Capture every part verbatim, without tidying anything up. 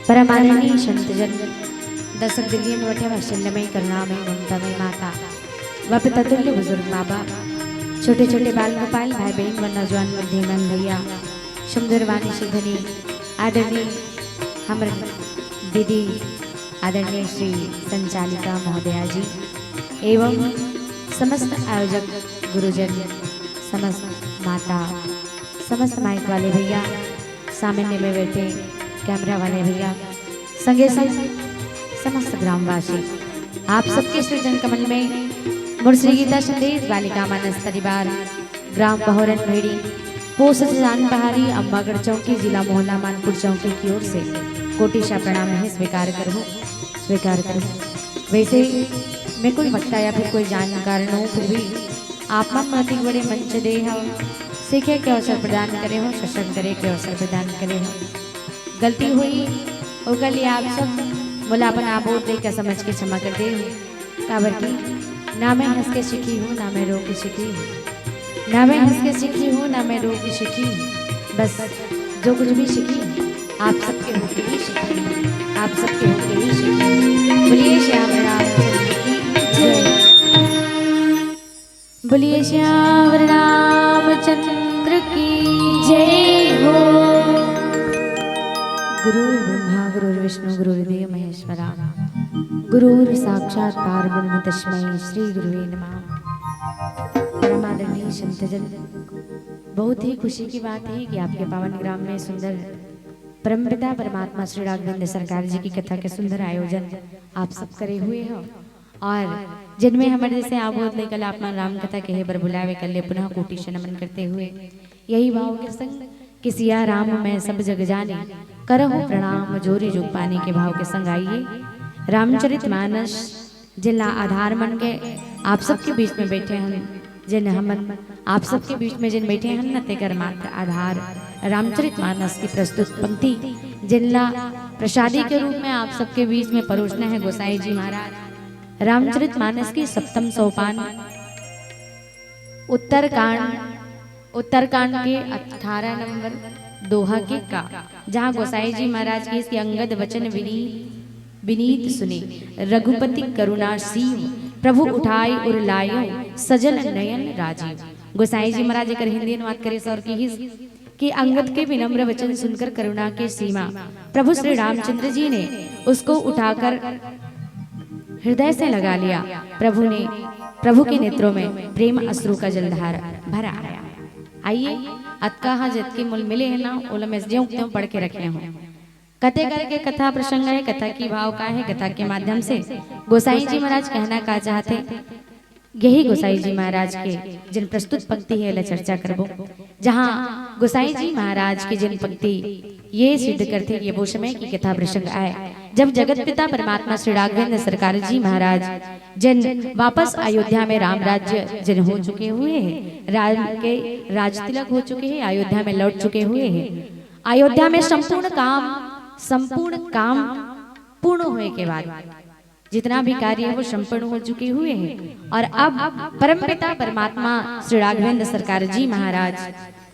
परम आदरणीय संतजन, दर्शक दिल्ली में बैठे, वात्सल्यमय करुणामय ममतामय माता व पिता तुल्य बुजुर्ग माँ बाप, छोटे छोटे बाल गोपाल, भाई बहन व नौजवान बुद्धिमान भैया, सुमधुर वाणी सुधनी आदरणीय हमर दीदी आदरणीय श्री संचालिका महोदया जी एवं समस्त आयोजक गुरुजन, समस्त माता, समस्त माइक वाले भैया, सामने में बैठे कैमरा वाले भैया, संगे संग समस्त ग्रामवासी, आप सबके श्री जनकमल में मोर श्री गीता संदेश बालिका मानस परिवार, ग्राम बहोरन भेड़ी, पोस्ट जान पहाड़ी, अम्बागढ़ चौकी, जिला मोहला मानपुर चौकी की ओर से कोटि सा प्रणाम है, स्वीकार करो, स्वीकार करो। वैसे मैं कोई वक्ता या फिर कोई जानकार न हूँ, फिर भी आप मन मोला अतिक बड़े मंच दे हव, सीखे के अवसर प्रदान करे हो, सत्संग करे के अवसर प्रदान करे हो। गलती होई, ओकर लिए आप सब मोला अपन आबोध देख के समझ के क्षमा कर दे। काबर कि ना मैं हंस के सीखी हूँ, ना मैं रो के सीखी हूँ, ना मैं हंस के सीखी हूँ, ना मैं रो के सीखी हूँ। बस जो कुछ भी सीखी हूँ, आप सबके होके ही सीखी हूँ, आप सबके होके ही सीखी हूँ। बोलिए श्याम रामचंद्र की जय। बोलिए श्याम रामचंद्र की जय हो। गुरुर्ब्रह्मा गुरुर्विष्णु गुरुर्देव महेश्वरा, गुरुर्साक्षात् परब्रह्म तस्मै श्री गुरुवे नमः। परम आदरणीय संतजन, बहुत ही खुशी की बात है कि आपके पावन ग्राम में सुंदर परमपिता परमात्मा श्री राघवेंद्र सरकार जी की कथा के सुंदर आयोजन आप सब करे हुए हो। और जिनमें हमर जैसे आबोध लइका ला आप मन राम कथा कहे बर बुलावे कर ले पुनः कोटि से नमन करते हुए यही भाव के संग कि सिया राम मैं सब जग जानी, करहु प्रणाम जोरि जुग पानी के भाव के संग आइए रामचरित मानस जिनला आधार मन के आप सबके बीच में बैठे हन, जिन हमन आप सबके बीच में जिन बैठे हन न, तेकर मात्र आधार रामचरित मानस की प्रस्तुत पंक्ति, जिनला प्रसादी के रूप में आप सबके बीच में परोसना है गोसाई जी महाराज। रामचरित मानस की सप्तम सोपान, उत्तरकांड, उत्तरकांड के अठारह नंबर दोहा के का, जहाँ गोसाई जी महाराज के इसके अंगद वचन विनी-, विनीत सुने, रघुपति करुणा सीम, प्रभु उठाय उर लायो, सजल नयन राजीव। गोसाई जी महाराज एकर हिंदी अनुवाद करे सर की हिस कि अंगद के विनम्र वचन सुनकर करुणा के सीमा प्रभु श्री रामचंद्र जी ने उसको उठाकर हृदय से लगा लिया। प्रभु ने, प्रभु के नेत्रों में प्रेम अश्रु का जलधार भर आया। आइए, अतका हा जतके मोला मिले है ना, ओला मैं ज्यों त्यों पढ़ के रखे हूँ। कते करके कथा प्रसंग है, कथा की भाव का है, कथा के माध्यम से गोसाई जी महाराज कहना का चाहते, यही गोसाई जी महाराज के जिन प्रस्तुत पंक्ति है, एला चर्चा करबो, जहाँ गोसाई जी महाराज के जिन पंक्ति ये सिद्ध करथे कि ये वो समय की कथा प्रसंग आय, जब जगत पिता परमात्मा श्री राघवेंद्र सरकार जी महाराज जिन वापस अयोध्या में राम राज्य जिन हो चुके हुए हैं, राम के राज तिलक हो चुके हैं, अयोध्या में लौट चुके हुए हैं। अयोध्या में संपूर्ण काम, संपूर्ण काम पूर्ण होए के बाद जितना भी कार्य है वो संपन्न हो चुके हुए हैं। और अब परमपिता परमात्मा श्री राघवेंद्र सरकार जी महाराज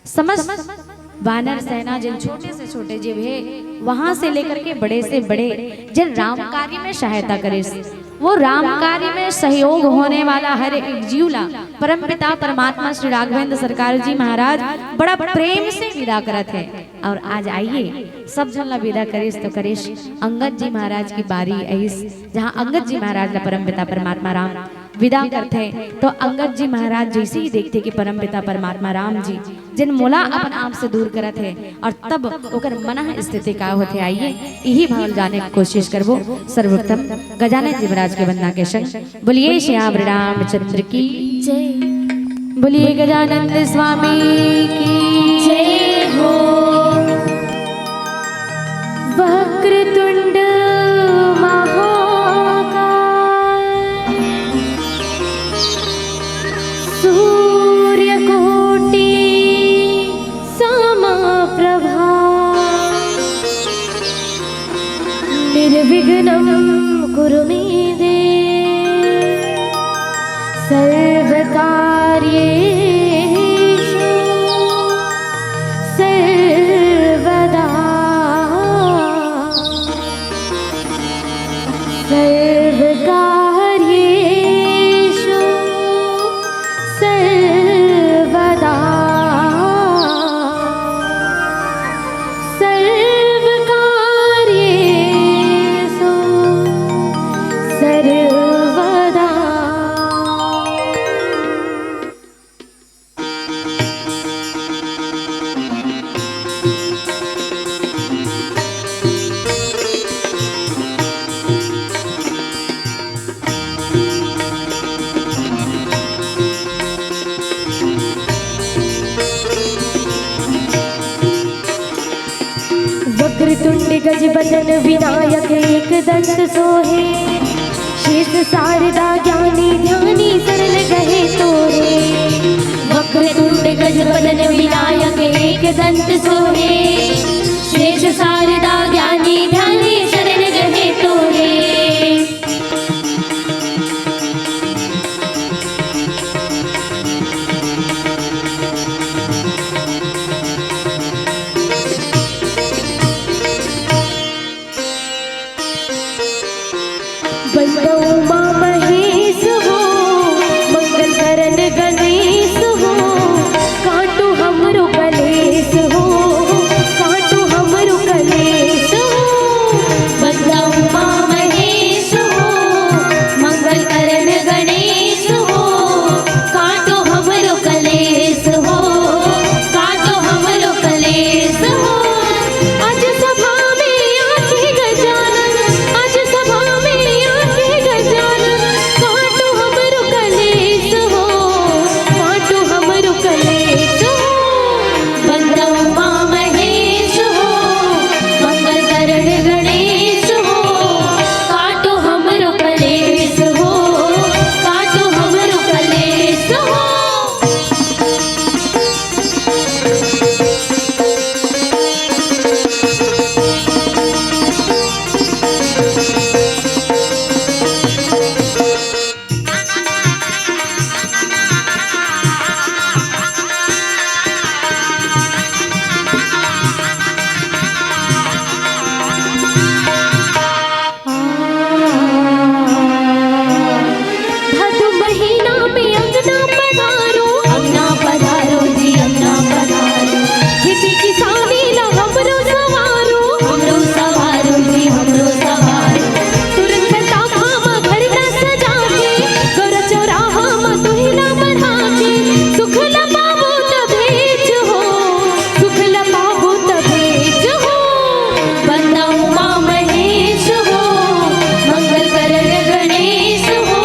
समस्त वानर सेना, जिन छोटे से छोटे जीव है, वहां से लेकर के बड़े से बड़े, जिन राम कार्य में सहायता करे, वो राम कार्य में सहयोग होने वाला हर एक जीव ला परमपिता परमात्मा श्री राघवेंद्र सरकार जी महाराज बड़ा प्रेम से विदा करत है। और आज आइए, सब झन ला विदा करिस तो करिस, अंगद जी महाराज की बारी आइस, जहाँ अंगद जी महाराज ला परमपिता परमात्मा राम विदा करथे, तो अंगद जी महाराज जैसे ही देखथे कि परमपिता परमात्मा राम जी जिन मोला अपन आप से दूर करत हे, और तब ओकर मनः स्थिति का होथे, आइए, यही भाव जाने की कोशिश करबो। सर्वप्रथम गजानन जी महाराज के वंदना के संग बोलिए श्याम रामचंद्र की जय। बोलिए गजानंद स्वामी की जय हो। वक्रतुंड महाकाय, सूर्यकोटि समप्रभा, निर्विघ्नं कुरु मे देव सर्वकार्येषु। तुंड गज बदन विनायक एक दंत सोहे, शेष शारदा ज्ञानी ध्यानी शरण गहे तोहे। वक्रतुंड गज बदन विनायक एक दंत सोहे, शेष शारदा ज्ञानी ध्यानी शरण गहे तोहे। बंदा उमा महेश हो, मंगल करण गणेश हो, काटो हमरो कलेश हो, काटो हमरो कलेश हो। बंदा उमा महेश हो, मंगल करण गणेश हो, काटो हमरो कलेश हो, काटो हमरो कलेश हो। आज सभा में आके गजानन, आज सभा में आके गजानन, काटो हमरो कलेश हो, काटो हमरो कलेश हो। बंदा उमा महेश हो, मंगल करण गणेश हो, काटो हमरो कलेश हो, काटो हमरो कलेश हो। भादो महीना में अंगना पधारो, अंगना पधारो जी, अंगना पधारो। खेती किसानी ला हमरो सवारो, हमरो सवारो जी, हमरो सवारो। तुरंत ताखा मा घर ला सजा के, गौरा चौराहा मा तुहिला बढ़ा के, सुख ला पाबो तभेच हो, सुख ला पाबो तभेच हो। बंदा उमा महेश हो, मंगल करण गणेश हो,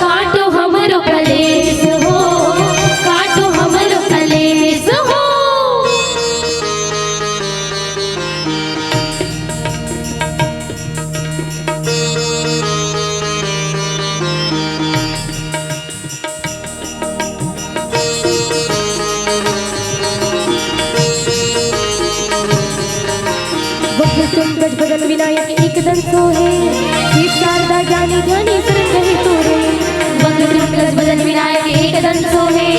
काटो हमरो कलेश हो, काटो हमरो कलेश हो। वक्रतुंड गज बदन विनायक एक दंत सोहे, शिव शारदा ज्ञानी ध्यानी शरण गहे तोहे। वक्रतुंड गज बदन विनायक एक दंत सोहे,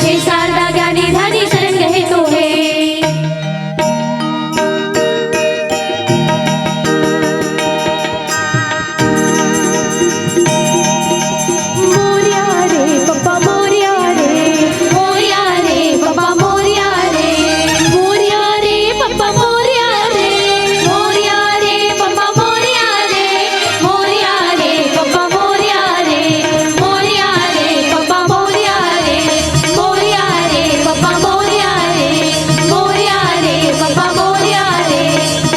शिव शारदा ज्ञानी ध्यानी शरण गहे तोहे। मोरया रे पप्पा मोरया रे, मोरया रे पप्पा मोरया रे, मोरया रे पप्पा मोरया रे, मोरया रे पप्पा मोरया रे, मोरया रे पप्पा मोरया रे, मोरया रे पप्पा मोरया रे, मोरया रे पप्पा मोरया रे, मोरया रे पप्पा मोरया रे,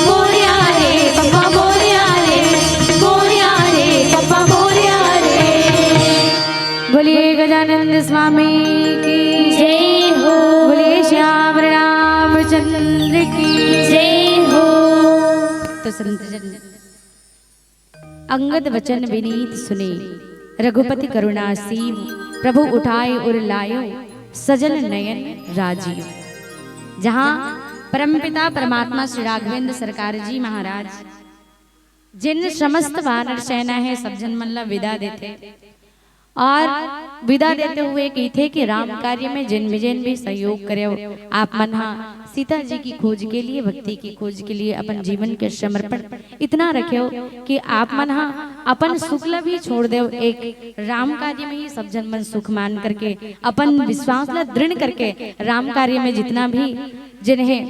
मोरया रे पप्पा मोरया रे, मोरया रे पप्पा मोरया रे। बोलिए गजानंद स्वामी की जय हो। बोलिए श्याम रामचंद्र की जय हो। तो संत जन अंगद वचन विनीत सुने, रघुपति करुणा सीव, प्रभु उठाए उर लायो, सजल नयन राजीव। जहाँ परमपिता परमात्मा श्री राघवेंद्र सरकार जी महाराज जिन समस्त वानर सेना हे, सब झन मन ला विदा देथे। और विदा देते हुए कहिथे कि राम कार्य में जिन भी, जिन भी सहयोग करेव, आप मन हा सीता जी की खोज के लिए, भक्ति की खोज के लिए अपन जीवन के समर्पण इतना रखेव कि आप मन हा अपन सुख ला भी छोड़ देव, एक राम कार्य में ही सब झन मन सुख मान करके, अपन विश्वास ला दृढ़ करके, राम कार्य में जितना भी जिन्हें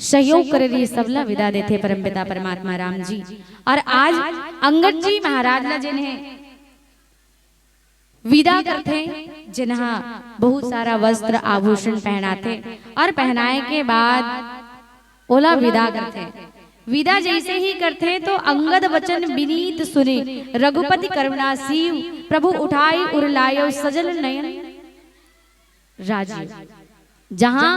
सहयोग करे रही, सब ला विदा देथे परमपिता परमात्मा राम जी। और आज अंगद जी महाराज ला जिन्हें विदा करथे, जिन्हा बहुत सारा वस्त्र आभूषण पहनाथे और पहनाए के बाद ओला विदा करथे। विदा जैसे ही करथे तो अंगद वचन विनीत सुने, रघुपति करुणा सीव, प्रभु उठाई उर लायो, सजल नयन राजीव। जहाँ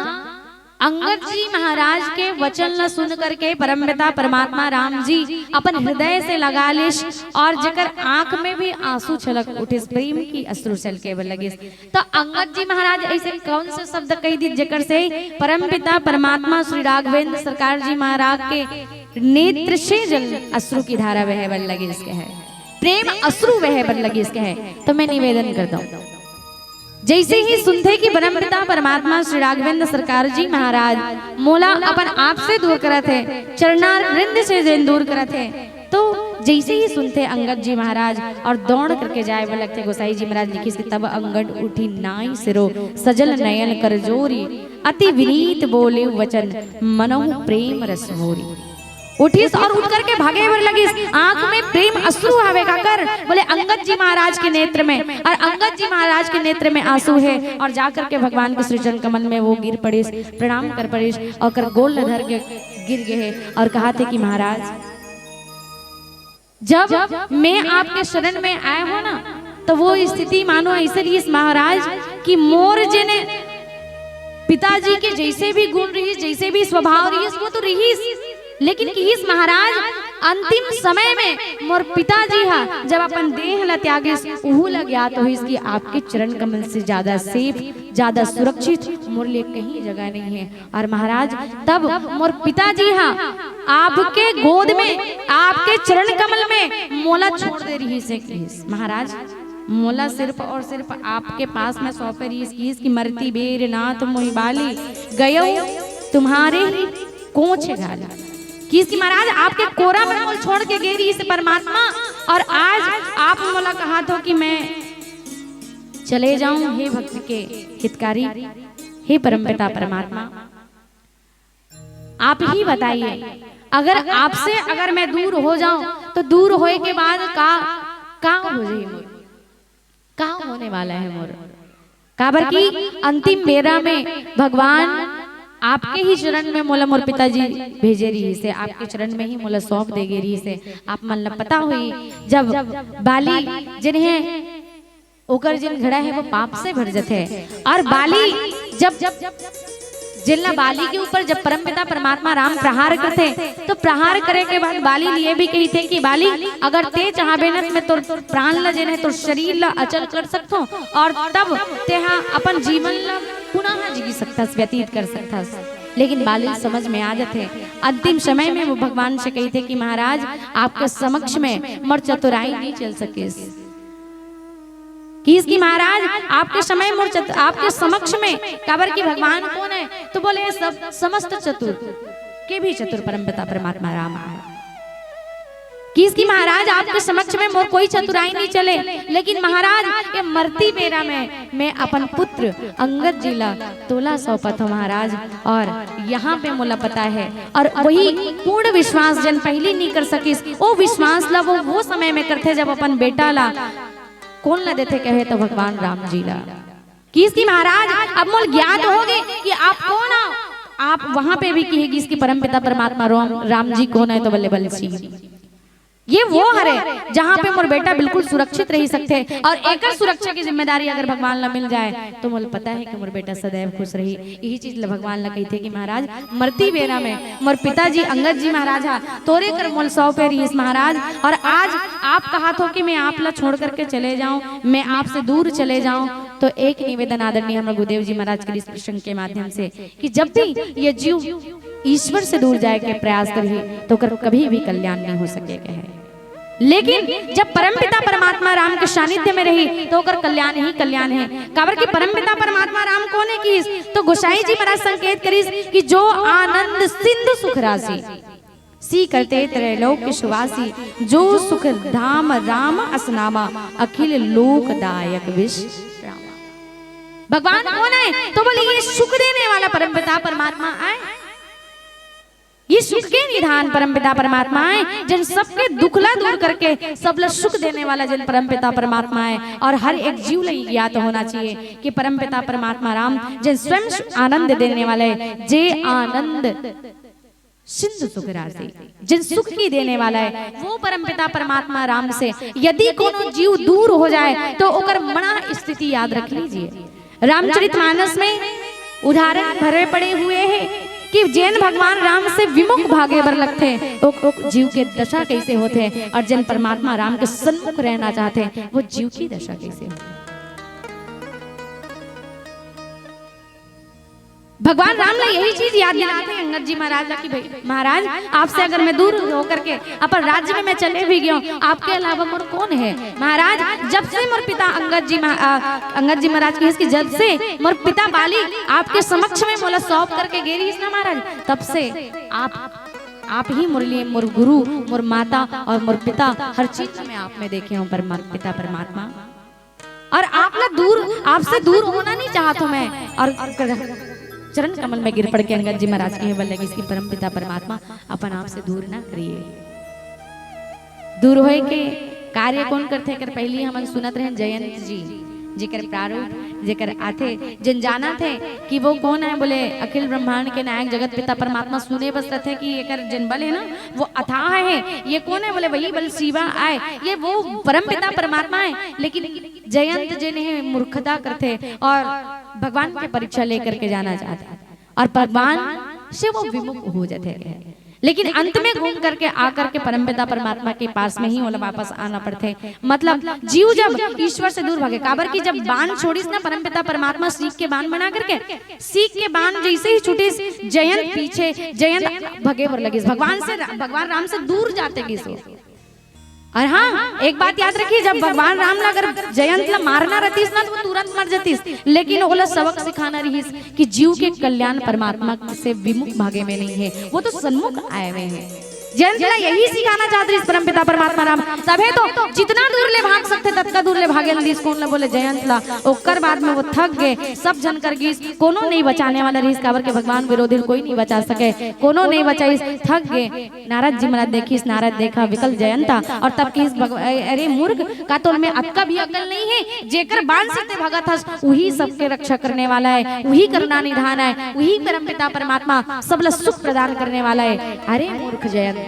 अंगद जी महाराज के वचन ल सुन करके परमपिता परमात्मा राम जी अपन हृदय से लगा लिस और जेकर आंख में भी आंसू छलक उठिस, प्रेम की अश्रु छलके बर लगिस। तो अंगद जी महाराज ऐसे कौन से शब्द कह दी जेकर से परमपिता परमात्मा श्री राघवेंद्र सरकार जी महाराज के नेत्र से जल अश्रु की धारा बहे बर लगिस कहे, प्रेम अश्रु बहे बर लगिस कहे। तो मैं निवेदन करता हूँ, जैसे ही सुनथे कि परमपिता परमात्मा श्री राघवेंद्र सरकार जी महाराज मोला अपन आप से दूर करत हे, चरणार वृंद से जेन दूर करत हे, तो जैसे ही सुनथे अंगद जी महाराज और दौड़ करके जाए बर लगथे। गोसाई जी महाराज लिखिस कि तब अंगद उठी नाई सिरो, सजल नयन कर जोरी, अति विनीत बोले वचन, मनहु प्रेम रस भोरी। उठिस और उठ करके भागे बर लगिस। आंख में प्रेम अश्रु हवे, काकर बोले अंगद जी महाराज के नेत्र में, और अंगद जी महाराज के नेत्र में आंसू है, और जा करके भगवान के श्री चरण कमल में वो गिर पड़िस, प्रणाम कर पड़िस, और कर गोल ल धर के गिर गए है और कहाथे कि महाराज, जब मैं आपके शरण में आए हो ना, तो वो स्थिति मानो ऐसे रहिस महाराज कि मोर जेने पिताजी के जैसे भी गुण रहिस, जैसे भी स्वभाव रहिस, वो तो रहिस, लेकिन किहिस महाराज, अंतिम समय में मोर पिताजी हा जब अपन देह ला त्यागिस, उहू ला ज्ञात होइस कि आपके चरण कमल से ज्यादा safe, ज्यादा सुरक्षित मोर लिए कहीं जगह नहीं है। और महाराज, तब मोर पिताजी हा आपके गोद में, आपके चरण कमल में मोला छोड़ दे रहिस हे किहिस। महाराज, मोला सिर्फ और सिर्फ आपके पास में सौंपे रहिस किहिस कि मरती बेर नाथ मोहि बाली, गयौ तुम्हारे ही कोंच घाली। किहिस कि महाराज, आपके कोरा में मोला छोड़ के गे रहिस हे परमात्मा, और आज आप मोला कहाथो कि मैं चले जाऊं। हे भक्त के हितकारी, हे परमपिता परमात्मा, आप ही बताइए, अगर आपसे अगर मैं दूर हो जाऊं तो दूर होए के बाद का, का हो जाही मोर, का होने वाला है मोर? काबर कि अंतिम बेरा में भगवान आपके ही चरण में मोला मोर पिताजी भेजे रहिस हे, आपके चरण में ही मोला सौंप दे गे रहिस हे। आप मन ला पता होही, जब बाली जिन्हें ओकर जेन घड़ा है वो पाप से भर जथे। और बाली जब, जब जेन ला बाली के ऊपर जब परमपिता परमात्मा राम प्रहार करथे, तो प्रहार करे के बाद बाली ल ये भी कहिथे कि बाली, अगर ते चाहबे न, मैं तोर प्राण ला जेन है, तोर शरीर ला अचल कर सकथों, और तब तेहा अपन जीवन ला पुनः जी सकथस, व्यतीत कर सकथस। लेकिन बाली ल समझ में आ जथे। अंतिम समय में वो भगवान से कहिथे कि महाराज, आपके समक्ष में मोर चतुराई नहीं चल सकिस। किहिस कि महाराज, आपके समय मोर चत-, आपके समक्ष में, काबर कि भगवान कोन है? तो बोले, सब समस्त चतुर के भी चतुर परमपिता परमात्मा राम आए। किहिस कि महाराज, आपके समक्ष में मोर कोई चतुराई नहीं चले, लेकिन महाराज, ये मरती बेरा में मैं अपन पुत्र अंगद जी ला तोला सौंपत हूँ महाराज, और यहाँ पे मोला पता है, और वही पूर्ण विश्वास जेन पहली नहीं कर सकिस, वो विश्वास ला वो, वो समय में करथे जब अपन बेटा ला कोन ला देथे कहे तो भगवान राम जी ला। किहिस कि महाराज, अब मोला ज्ञात होगे कि आप कोन हो। आप वहां पे भी किहे गिस कि परमपिता परमात्मा राम, राम जी कोन है तो बल्ले बल्ले सी। ये वो हरे जहां पे मोर बेटा बिल्कुल सुरक्षित रह सकथे, और एकर सुरक्षा की जिम्मेदारी अगर भगवान ला मिल जाए तो मोला पता है कि मोर बेटा सदैव खुश रही। यही चीज ला भगवान ला कहिथे कि महाराज, मरती बेरा में मोर पिताजी अंगद जी महाराज हा तोरे कर मोला सौंपे रहिस महाराज, और आज आप कहाथो कि मैं आप ला छोड़ करके चले जाऊं, मैं आपसे दूर चले जाऊं। तो एक निवेदन आदरणीय हमर गुरुदेव जी महाराज के इस प्रसंग के माध्यम से कि जब भी ये जीव ईश्वर से दूर जाए के प्रयास करही तो ओकर कभी भी कल्याण नहीं हो सके कहे। लेकिन जब परमपिता परमात्मा राम के सानिध्य में रही तो ओकर कल्याण ही कल्याण है। काबर कि परमपिता परमात्मा राम कोन है किहिस? तो गोसाई जी महाराज संकेत करिस कि जो आनंद सिंधु सुख राशि, सी करते त्रैलोक्य सुवासी, जो सुख धाम राम असनामा, अखिल लोकदायक विश्रामा। भगवान कोन है? तो बोले ये सुख देने वाला परमपिता परमात्मा आए, ये सुख के निधान परमपिता परमात्मा आए, जेन सबके दुख ला दूर करके सबला सुख देने वाला जेन परमपिता परमात्मा आए, और हर एक जीव ला ये ज्ञात होना चाहिए कि परमपिता परमात्मा राम जेन स्वयं आनंद देने वाले, जे आनंद सिंधु सुख राशि, जेन सुख की देने वाला है, वो परमपिता परमात्मा राम से यदि कोनो जीव दूर हो जाए तो ओकर मना स्थिति याद रख लीजिए। रामचरितमानस में उदाहरण भरे पड़े हुए हे कि जेन भगवान राम से विमुख भागे बर लगथे, ओ, ओ जीव के दशा कइसे होथे, और जेन परमात्मा राम के सन्मुख रहना चाहथे, वो जीव की दशा कइसे होथे। भगवान राम ला यही चीज याद दिलाथे अंगद जी महाराज ला कि भाई महाराज, आपसे अगर मैं दूर होकर के अपन राज्य में मैं चले भी गया हूँ, आपके अलावा मोर कौन है महाराज? जब से मोर पिता अंगद जी महा-, अ, अंगद जी महाराज कहिस कि जब से मोर पिता बाली आपके समक्ष में मोला सौंप करके गे रहिस ना महाराज, तब से आप, आप ही मोर लिए मोर गुरु, मोर माता और मोर पिता, हर चीज में आप में देखे हूँ परमा-, पिता परमात्मा। और आप ना दूर, आपसे दूर होना नहीं चाहत हूँ मैं। और कर-, चरण कमल में गिर पड़ के अंगद जी महाराज के हे बोले कि इसकी परम पिता परमात्मा अपन आपसे दूर ना करिए। दूर होए के कार्य कौन करथे, एकर पहली हमन सुनत रहेन जयंत जी, जेकर प्रारूप, जेकर आथे, जेन जानत हे कि वो कौन है, बोले अखिल ब्रह्मांड के नायक जगत पिता परमात्मा। सुने बस रथे कि एकर जेन बल है ना, वो अथाह है। ये कौन है, बोले वही बल शिवा आय, ये वो परम पिता परमात्मा है। लेकिन जयंत जेन हे मूर्खता करथे और भगवान के परीक्षा लेकर के जाना चाहथे और भगवान से वो विमुख हो जाथे। लेकिन अंत में घूम करके आकर के परमपिता परमात्मा के पास में ही ओला वापस आना पड़थे। मतलब जीव जब ईश्वर से दूर भागे, काबर कि जब बाण छोड़िस ना परमपिता परमात्मा सीख के बाण बना करके, सीख के बाण जैसे ही छूटिस, जयंत पीछे, जयंत भगे बर लगिस, भगवान से, भगवान राम से दूर जाते गिस वो। और हाँ, एक बात याद रखिए, जब भगवान राम ला अगर जयंत ला मारना रहतीस ना, तो वो तुरंत मर जातीस। लेकिन ओला सबक सिखाना रहिस कि जीव के कल्याण परमात्मा से विमुख भागे में नहीं है, वो तो सन्मुख आए हुए हैं। जयंत ला यही सिखाना चाहत रहिस परमपिता परमात्मा राम। तभे तो जितना दूर ले भाग सकथे, ततका दूर ले भागे ल दिस। कोन ला बोले? जयंत ला। ओकर बाद में वो थक गए, सब झन कर गिस, कोनो नहीं बचाने वाला रहिस, काबर के भगवान विरोधी कोई नहीं बचा सके, कोनो नहीं बचाइस, थक गए। नारद जी महाराज देखिस, नारद देखा विकल जयंता, और तब किहिस भगव-, अ-, अरे मूर्ख, का तोर में अतका भी अकल नहीं है? जेकर बाण से ते भगत हस, उही सबके रक्षा करने वाला है, उही करुणा निधान है, उही परमपिता परमात्मा सबला सुख प्रदान करने वाला है। अरे मूर्ख जयंत,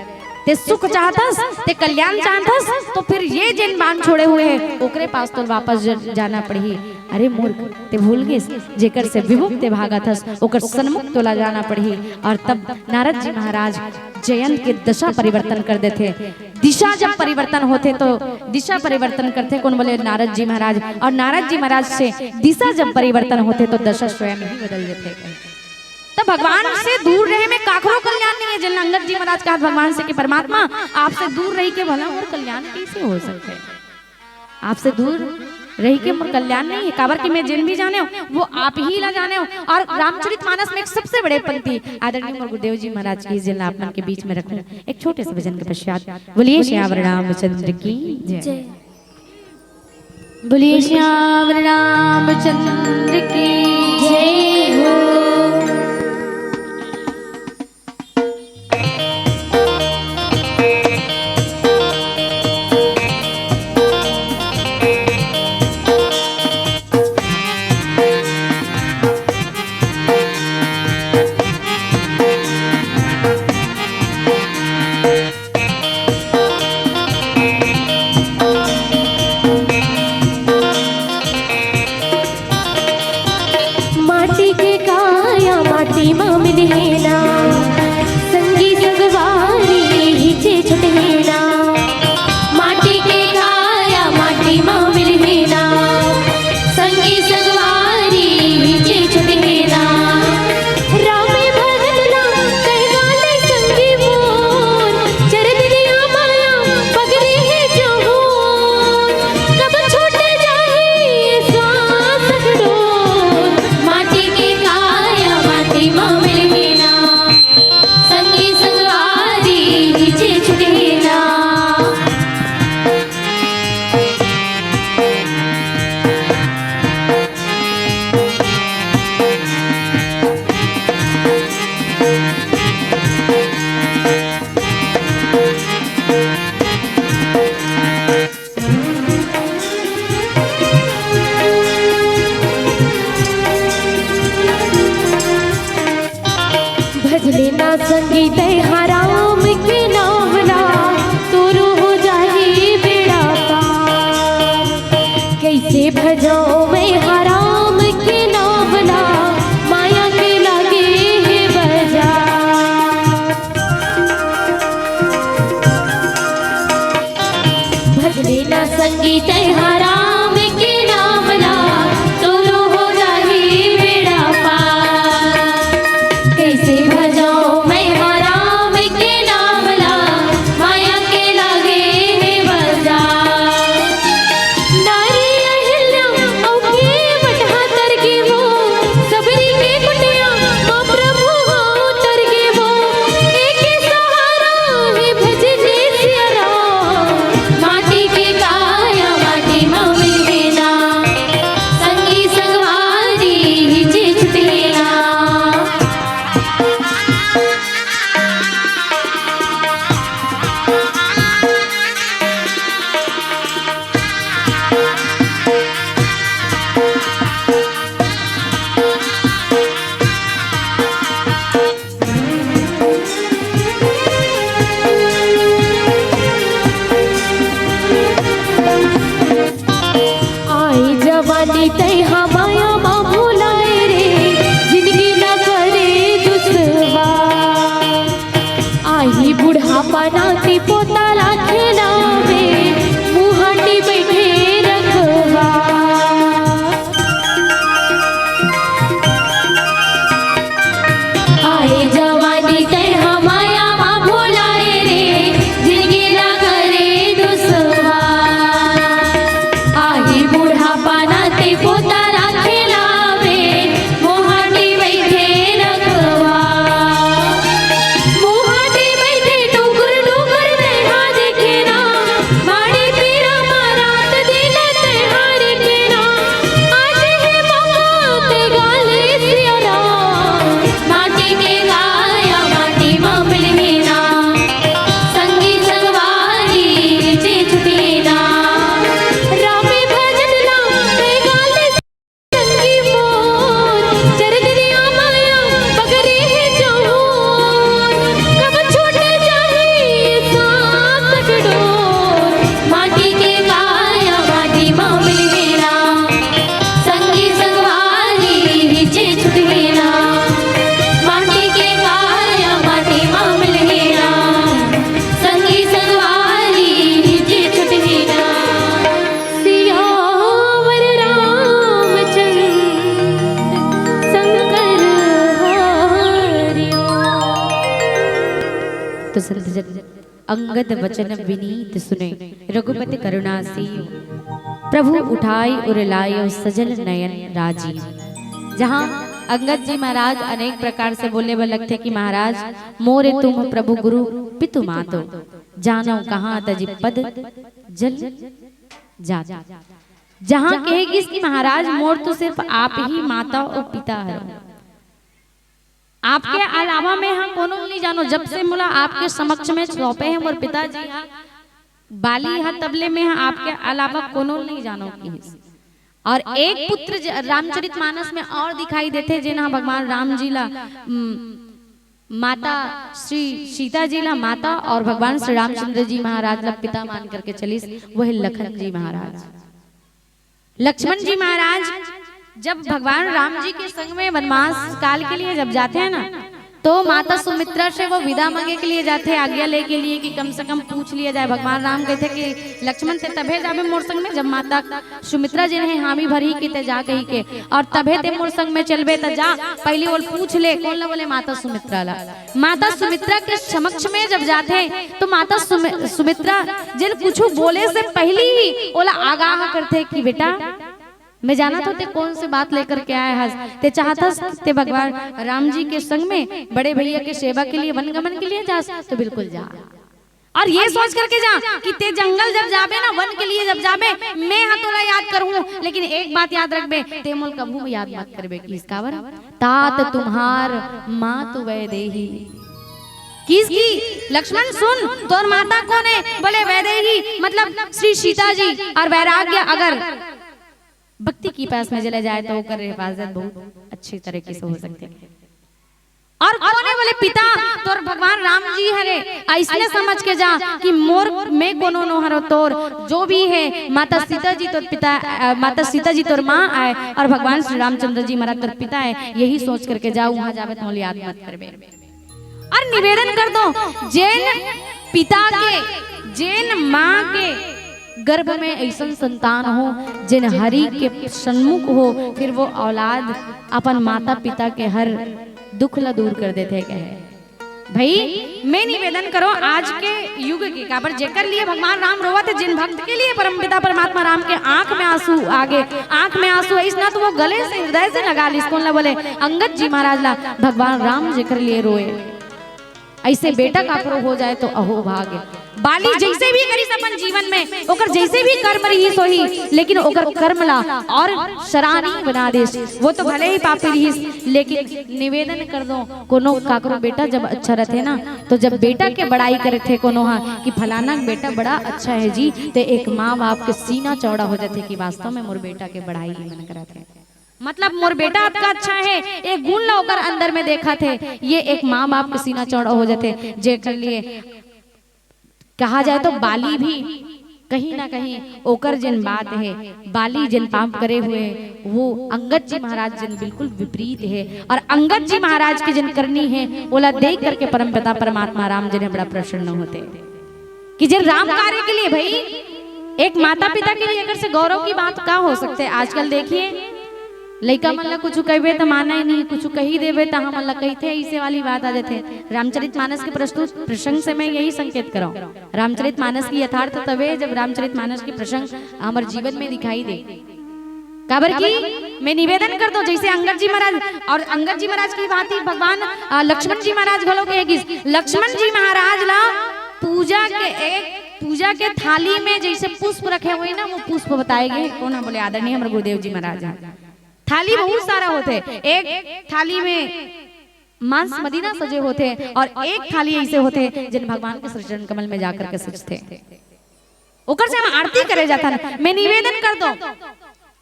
ते सुख चाहत हस, ते कल्याण चाहत हस, तो फिर ये जेन बाण छोड़े हुए है, ओकरे पास तो वापस ज-, जाना पड़ही। अरे मूर्ख, ते भूल गिस, जेकर से विमुख ते भागत हस, ओकर सन्मुख तोला जाना पड़ही। और तब नारद जी महाराज जयंत के दशा परिवर्तन कर देथे। दिशा जब परिवर्तन होथे तो दिशा परिवर्तन करथे, कोन बोले? नारद जी महाराज। और नारद जी महाराज से दिशा जब परिवर्तन होथे तो दशा स्वयं ही बदल जाथे। तो भगवान से दूर रहे में काकरो कल्याण नहीं है। जेन ला अंगद जी महाराज कहा भगवान से कि परमात्मा, आपसे दूर रही के भला मोर कल्याण कैसे हो सकथे? आपसे दूर रही के मोर कल्याण नहीं है, काबर कि मैं जेन भी जाने हूँ, वो आप ही ला जाने हूँ। और रामचरित मानस में एक सबसे बड़े पंक्ति आदरणीय मोर गुरुदेव जी महाराज की, जेन ला आप मन के बीच में रखूं, एक छोटे से भजन के पश्चात। बोलिए सियावर रामचंद्र की जय। जय। बोलिए सियावर रामचंद्र की जय हो। माटी के काया माटी मा मिलहे ना, संगी संगवारी हिचे छुटहे ना। माटी के काया माटी मा मिलहे ना, संगी संगवारी हिचे छुटहे ना। रामे भगत ला कहना ले संगी मोर, चरत दिया माया पगरी है जहूर। कब छूट जाही श्वास डोर, माटी के काया माटी मा मिलहे ना, संगी संगवारी हिचे छुटहे ना। भजले ना संगी तैं हा राम के नाम ला, तोरो हो जाही बेड़ा पार। कैसे भजो मैं हा राम के नाम ला, माया तो संत जन अंगद वचन विनीत सुने, रघुपति करुणा सीव। प्रभु उठाई उर लायो, सजल नयन राजीव। जहाँ अंगद जी महाराज अनेक प्रकार से बोले बर लगथे कि महाराज, मोरे तुम प्रभु गुरु पितु मातो, जानो कहाँ तजि पद जल जात। जहाँ कहे गिस कि महाराज, मोर तो सिर्फ आप ही माता और पिता हरो, आपके अलावा मैं हा कोनो नहीं जानो। जब से मोला आपके समक्ष में सौंपे हैं मोर पिताजी हा, बाली हा, तबले मैं हा आपके अलावा कोनो नहीं जानो किहिस। और एक पुत्र ज-, रामचरित मानस में और दिखाई देथे, जेन हा भगवान राम जी ला, उम, माता श्री सीता जी ला माता और भगवान श्री रामचंद्र जी महाराज ला पिता मान करके चलिस, वो है लखन जी महाराज। लक्ष्मण जी महाराज जब भगवान राम जी के संग में वनवास काल के लिए जब जाते हैं ना, तो माता सुमित्रा से वो विदा मांगे के लिए जाते हैं, आज्ञा लेके लिए कि कम से कम पूछ लिया जाए। भगवान राम कहते कि लक्ष्मण, ते तभे जाबे मोर संग में, जब माता सुमित्रा जी ने हामी भरी कि ते जा कही के, और तभे ते मोर संग में चलबे, त जा, पहली ओल पूछ ले। कोन ला बोले? माता सुमित्रा ला। माता सुमित्रा के समक्ष में जब जाते हैं, तो माता सुमि-, सुमित्रा जिन कुछ बोले से पहली ही ओला आगाह करथे कि बेटा, मैं जानत हों ते कौन से बात लेकर के आए हस। ते चाहत हस ते भगवान राम जी के संग में बड़े भैया के सेवा के लिए, वनगमन के लिए जास, तो बिल्कुल जा। और ये सोच करके जा कि ते जंगल जब जाबे ना, वन के लिए जब जाबे, मैं हा तोला याद करूँ, लेकिन एक बात याद रखबे, ते मोल कभू याद मत करबे। किस काबर? तात तुम्हार मात वैदेही। किस की? लक्ष्मण सुन, तोर माता कौन है? बोले वैदेही, मतलब श्री सीता जी। और वैराग्य अगर भक्ति की पास में चले जाए तो ओकर हिफाजत बहुत अच्छी तरीके से हो सकती है। और कौन है? बोले पिता, तोर भगवान राम जी हरे। ऐसने समझ के जा कि मोर, मैं कोनो नो हरो, तोर जो भी है, माता सीता जी तोर पिता, अ, माता सीता जी तोर माँ आए और भगवान श्री रामचंद्र जी महाराज तोर पिता है। यही सोच करके जा, वहां जाबे तो मोला याद मत करबे। और निवेदन कर दो, जेन पिता के, जेन माँ के गर्भ में ऐसन संतान हो, जेन हरि के सन्मुख हो, फिर वो औलाद अपन माता पिता के हर दुख ला दूर कर देथे कहे। भाई, मैं निवेदन करो आज के युग के, काबर जेकर लिए भगवान राम रोवत हे, जिन भक्त के लिए परमपिता परमात्मा राम के आंख में आंसू आ गे, आंख में आंसू आइस ना, तो वो गले से, हृदय से लगा लिस। कोन ला बोले? अंगद जी महाराज ला। भगवान राम जेकर लिए रोए। ऐसे बेटा काकरो हो जाए तो अहो भाग्य। बाली जैसे भी करिस अपन जीवन में, ओकर जैसे भी कर्म रहिस होही, लेकिन ओकर कर्म ला और सराहनीय बना देस। वो तो भले ही पापी रहिस, लेकिन निवेदन कर दो, कोनो काकरो बेटा जब अच्छा रहते ना, तो जब बेटा के बड़ाई करथे कोनो हा कि फलाना बेटा बड़ा अच्छा है जी, ते एक माँ बाप के सीना चौड़ा हो जाथे कि वास्तव में मोर बेटा के बड़ाई ही मन करत है। मतलब मोर बेटा अतका अच्छा है, एक गुण ला ओकर अंदर में देखत हे, ये एक माँ बाप के सीना चौड़ा हो जाथे। जेकर लिए कहा जाए तो बाली भी कहीं ना कहीं ओकर जिन बात है, बाली जिन पाप करे हुए है, वो अंगद जी महाराज जिन बिल्कुल विपरीत है। और अंगद जी महाराज के जिन करनी है, ओला देख करके परमपिता परमात्मा राम जी ने बड़ा प्रसन्न होते कि जिन राम कार्य के लिए भाई, एक माता पिता के लिए अगर से गौरव की बात का हो सकते है। आजकल देखिए, लइका मन ला कुछ कहबे त माने नहीं, कुछ कही देबे त हमन ला कहिथे, ऐसे वाली बात आ जाथे। रामचरित मानस के प्रस्तुत प्रसंग से मैं यही संकेत कराऊं। रामचरित मानस की यथार्थ तबे जब रामचरित मानस के प्रसंग हमर जीवन में दिखाई दे। काबर की मैं निवेदन कर दो, जैसे अंगद जी महाराज, और अंगद जी महाराज की बात ही भगवान, अ, लक्ष्मण जी महाराज घलो के गिस। लक्ष्मण जी महाराज ला पूजा के, एक पूजा के थाली में जैसे पुष्प रखे हुए ना, वो पुष्प बताए गए। कोन हा बोले? आदरणीय हमर गुरुदेव जी महाराज है। थाली बहुत सारा होथे, एक थाली में मांस मदिना सजे होथे और एक थाली ऐसे होथे जिन भगवान के श्री चरण कमल में जाकर के सजथे, ओकर से हम आरती करे जाथन। मैं निवेदन कर दो,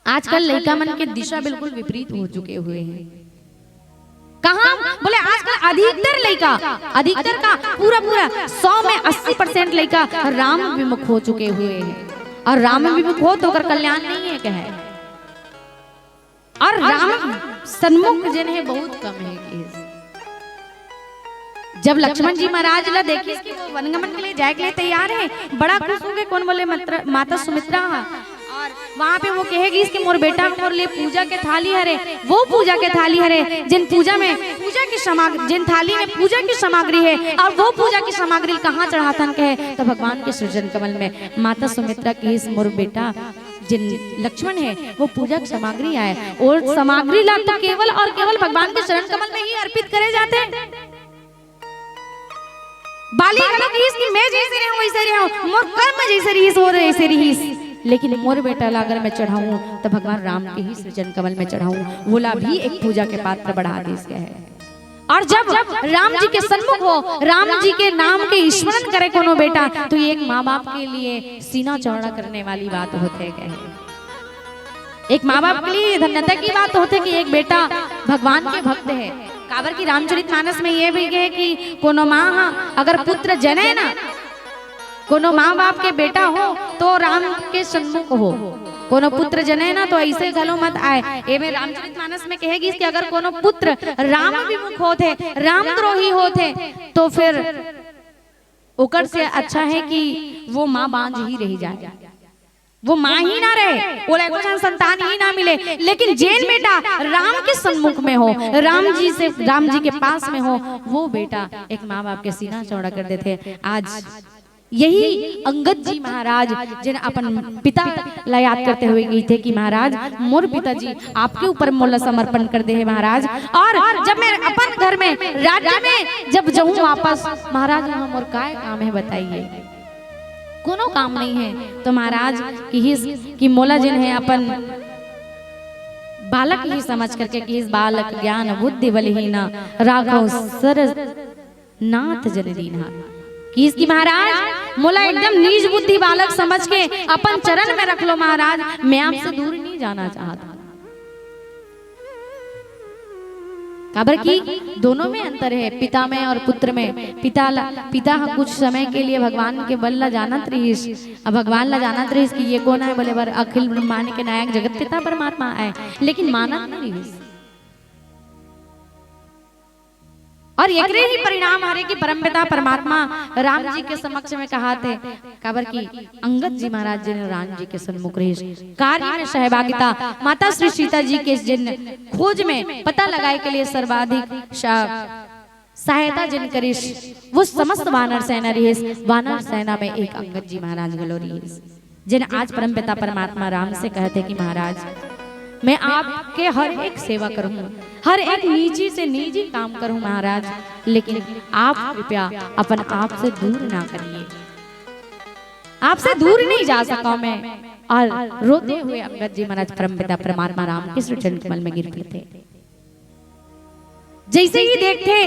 आजकल लइका मन के दिशा बिल्कुल विपरीत हो चुके हुए हैं। कहाँ बोले, आजकल अधिकतर लइका, अधिकतर का पूरा पूरा सौ में अस्सी परसेंट लइका राम विमुख हो चुके हुए हैं। और राम विमुख हो तो ओकर कल्याण नहीं है कहे। और राम सन्मुख जिन है बहुत कम है कि जब लक्ष्मण जी महाराज ला देखिस कि वो वनगमन के लिए जाए के लिए तैयार है, बड़ा खुश हो गए। कोन बोले? मत्र-, माता सुमित्रा हा। वहां पे वो कहे गिस कि मोर बेटा मोर लिए पूजा के थाली हरे, वो पूजा के थाली हरे, जिन पूजा में पूजा की सामग्री, जिन थाली में पूजा की सामग्री है और वो पूजा की सामग्री कहाँ चढ़ाथन कहे, तो भगवान के श्री चरण कमल में। माता सुमित्रा कहिस मोर बेटा जिन लक्ष्मण है वो पूजा की सामग्री आय, और सामग्री ला तो केवल और केवल भगवान के चरण कमल में ही अर्पित करे जाथे। बाली घलो कहिस कि मैं जैसे रहूं वैसे रहूं, मोर कर्म जैसे रहिस वो वैसे रहिस, लेकिन मोर बेटा ला अगर मैं चढ़ाऊं तो भगवान राम के ही श्री चरण कमल में चढ़ाऊं, वोला भी एक पूजा के पात्र बढ़ा दिस गए है। और जब राम जी के सन्मुख हो, राम जी के नाम के स्मरण करे कोनो बेटा, तो ये एक माँ बाप के लिए सीना चौड़ा करने वाली बात होथे कहे। एक माँ बाप के लिए धन्यता की बात होथे कि एक बेटा भगवान के भक्त है। काबर कि रामचरित मानस में ये भी है कि कोनो माँ हा अगर पुत्र जने ना, कोनो माँ बाप के बेटा हो तो राम के सन्मुख हो, कोनो पुत्र जने ना तो ऐसे घलो मत आय। एमे रामचरित मानस में कहे गिस कि अगर कोनो पुत्र राम विमुख होथे, रामद्रोही होथे, तो फिर ओकर से अच्छा है कि वो माँ बांझ ही रह जाए, वो माँ ही ना रहे, ओला एको झन संतान ही ना मिले। लेकिन जेन बेटा राम के सन्मुख में हो, राम जी से, राम जी के पास में हो, वो बेटा एक माँ बाप के सीना चौड़ा कर देथे। आज यही अंगद जी महाराज जिन अपन पिता ला याद करते हुए कहिथे कि महाराज, मोर पिताजी आपके ऊपर मोला समर्पण कर दे हे महाराज, और जब मैं अपन घर में, राज्य में जब जाऊं वापस, महाराज वहां मोर काय काम है बताइए? कोनो काम नहीं है। तो महाराज कहिस कि मोला जिन है अपन बालक ही समझ करके कहिस, बालक ज्ञान बुद्धि बलहीना, राखो सरस नाथ जन दीन्हा। कहिस कि महाराज, मोला एकदम नीच बुद्धि बालक समझ के अपन चरण में रख लो महाराज, मैं आपसे दूर नहीं जाना चाहता। काबर कि दोनों में अंतर है, पिता में और पुत्र में। पिता ला, पिता ह कुछ समय के लिए भगवान के बल ला जानत रहिस, अब भगवान ला जानत रहिस कि ये कोन आय, बोले बर अखिल ब्रह्मांड के नायक जगत पिता परमात्मा आय, लेकिन मानत नहीं रहिस। और एकरे ही परिणाम हरे कि परमपिता परमात्मा राम जी के समक्ष में कहाथे, काबर कि अंगद जी महाराज जिन राम जी के सन्मुख रहिस, कार्य में सहभागिता, माता श्री सीता जी के जिन खोज में पता लगाए के लिए सर्वाधिक सहायता जिन करिस, वो समस्त वानर सेना रहिस। वानर सेना में एक अंगद जी महाराज घलो रहिस, जिन आज परमपिता परमात्मा राम से कहत हे कि महाराज, मैं आपके हर एक सेवा करूं, हर एक निजी से निजी काम करूं महाराज, लेकिन आप कृपया अपन आप से दूर ना करिए, आपसे दूर नहीं जा सका मैं। और रोते हुए अंगद जी महाराज परमपिता परमात्मा राम के श्री चरण कमल में गिर पड़ते। जैसे ही देखथे,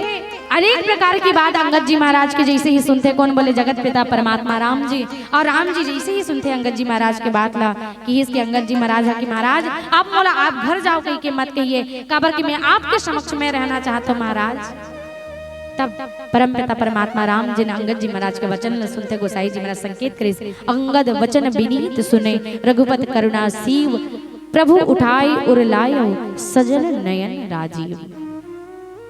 अनेक प्रकार की बात अंगद जी महाराज के जैसे ही सुनथे, कोन बोले, जगत पिता परमात्मा राम जी। और राम जी जैसे ही सुनथे अंगद जी महाराज के बात ला, कहिस कि अंगद जी महाराज हा कि महाराज, आप मोला आप घर जाओ कहिके मत कहिए, काबर कि मैं आपके समक्ष में रहना चाहत हूँ महाराज। तब परमपिता परमात्मा राम जिन अंगद जी महाराज के वचन ला सुनथे, गोसाई जी महाराज संकेत करिस, अंगद वचन बिनीत सुने, रघुपति करुणा सीव, प्रभु उठाई उर लायो, सजल नयन राजीव।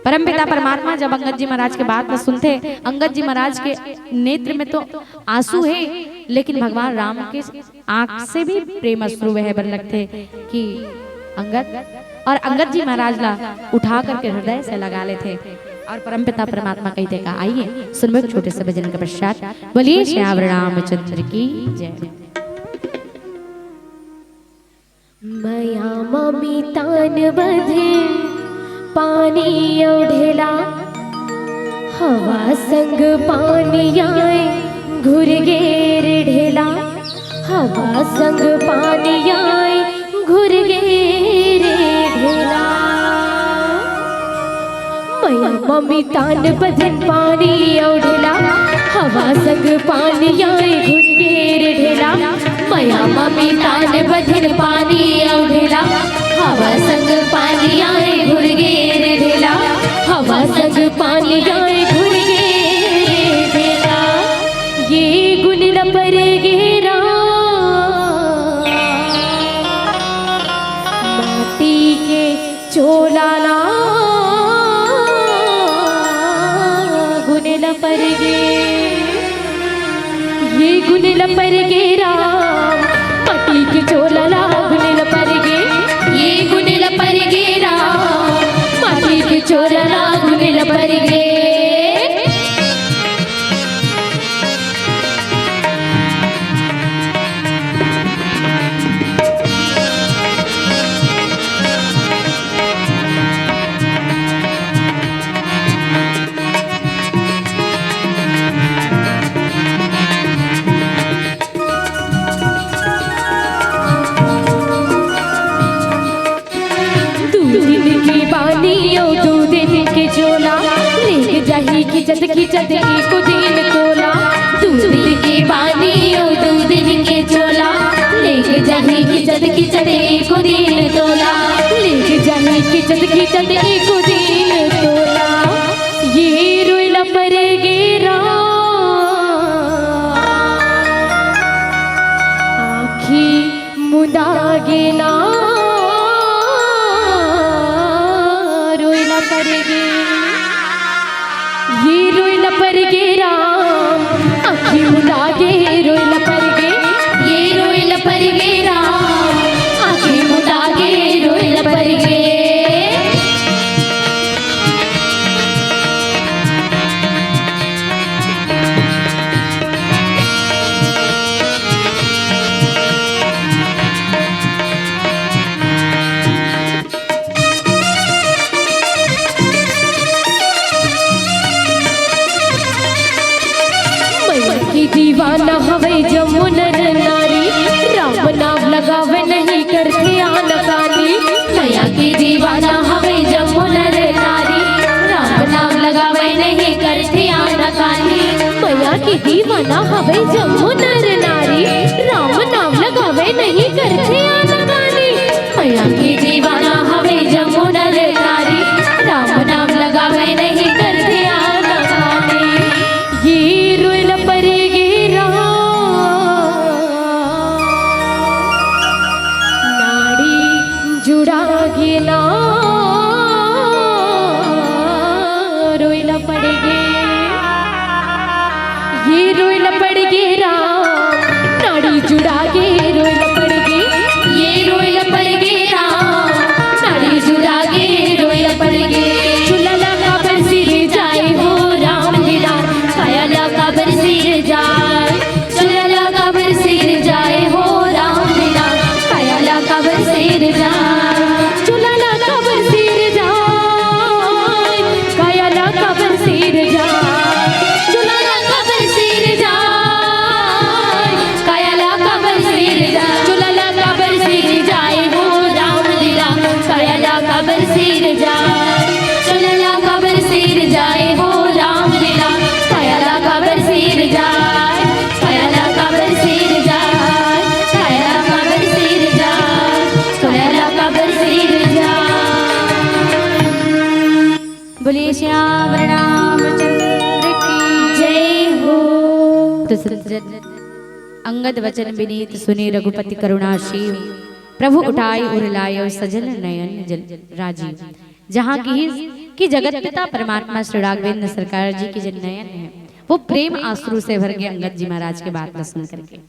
परमपिता परमात्मा जब अंगद जी महाराज के बात ला सुनथे, अंगद जी महाराज के नेत्र में तो आंसू हे, लेकिन भगवान राम के आंख से भी प्रेम अश्रु बहे बर लगथे कि अंगद, और अंगद जी महाराज ला उठा करके हृदय से लगा लेथे। और परमपिता परमात्मा कहिथे का, आइए सुनबो एक छोटे से भजन के पश्चात। बोलिए श्यावर रामचंद्र की जय। मया ममी तान बधे पानी अउ ढेला, हवा संग पानी आए घुर गे रे ढेला, हवा संग पानी आए घुर गे रे ढेला। मया ममी तान बधन पानी अउ ढेला, हवा संग पानी आए घुर गे रे ढेला। मया ममी तान बधन पानी अउ ढेला, हवा संग पानी आए घुर गे रे ढेला। हवा संग पानी आए घुर गे रे ढेला। ये गुन ल पर गे राम, माटी के चोला ला गुन ल पर गे, ये गुन ल पर गे राम, माटी के चोला गे। दू दिन के बानी अउ दू दिन के चोला, लेके जाही खिंचत खिंचत एको दिन तोला। दू दिन के बानी अउ दू दिन के चोला, लेके जाही खिंचत खिंचत एको दिन तोला। लेके जाही खिंचत खिंचत एको दिन तोला। ये रोइला पर गे राम, आँखी मुदा गे ना, रोइला पर गे। ये रोइला पर गे राम, आँखी मुदा गे, रोइला पर गे। ये रोइला पर गे राम, आँखी मुदा गे, रोइला पर गे। मैया के दीवाना हवै जम्मो नर नारी, राम नाम लगावै नहीं करथे आनाकानी। मैया के दीवाना हवै जम्मो नर नारी, राम नाम लगावै नहीं करथे आनाकानी। मैया के दीवाना हवै जम्मो नर नारी, राम नाम लगावै नहीं करथे आनाकानी। मैया के दीवाना हवै जम्मो नर नारी, राम नाम लगावै नहीं करथे आनाकानी। ये रोइला पर गे राम, नाड़ी जुड़ा गे ना, रोइला पर गे। ये रोइला पर गे राम, नाड़ी जुड़ा गे, रोइला पर गे। ये रोइला पर गे राम, नाड़ी जुड़ा गे, रोइला पर गे। चोला ला काबर सिरजाए हो राम बिलास, काया ला काबर सिरजाए। चोला ला काबर सिरजाए हो राम बिलास, काया ला काबर सिरजाए। चोला ला काबर सिरजाए, काया ला काबर सिरजाए। चोला ला काबर सिरजाए, काया ला काबर सिरजाए। चोला ला काबर सिरजाए हो राम बिलास, काया ला काबर सिरजाए। चोला ला काबर सिरजाए हो राम बिलास, काया ला काबर सिरजाए। काया ला काबर सिरजाए, काया ला काबर सिरजाए, काया ला काबर सिरजाए। बोलिए सियावर रामचंद्र की जय हो। तो सज्जन, अंगद वचन विनीत सुनि रघुपति करुणासीव, प्रभु उठाई उर लायो सजल नयन जल राजीव। जहाँ की कि जगत पिता परमात्मा श्री राघवेंद्र सरकार जी के जन नयन है, वो प्रेम आश्रु से भर गए अंगद जी महाराज के बात ला सुन करके।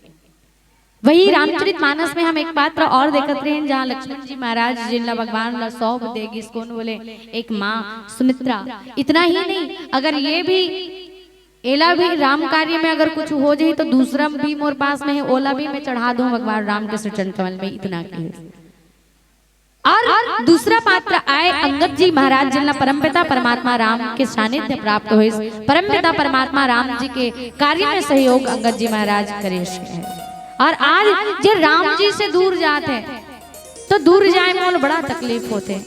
वही रामचरित मानस में हम एक पात्र और देखत रहे हैं, जहाँ लक्ष्मण जी महाराज जिन ला भगवान ला सौंप दे गिस, कोन बोले, एक माँ सुमित्रा। इतना ही नहीं, अगर ये भी, एला भी राम कार्य में अगर कुछ हो जाही तो दूसरा भी मोर पास में है, ओला भी मैं चढ़ा दूं भगवान राम के श्री चरण कमल में, इतना की। और दूसरा पात्र आए अंगद जी महाराज, जिन ला परमपिता परमात्मा राम के सानिध्य प्राप्त होइस, परमपिता परमात्मा राम जी के कार्य में सहयोग अंगद जी महाराज करिस। और आज जे राम जी से दूर जात है, तो दूर जाए में बड़ा तकलीफ होथे।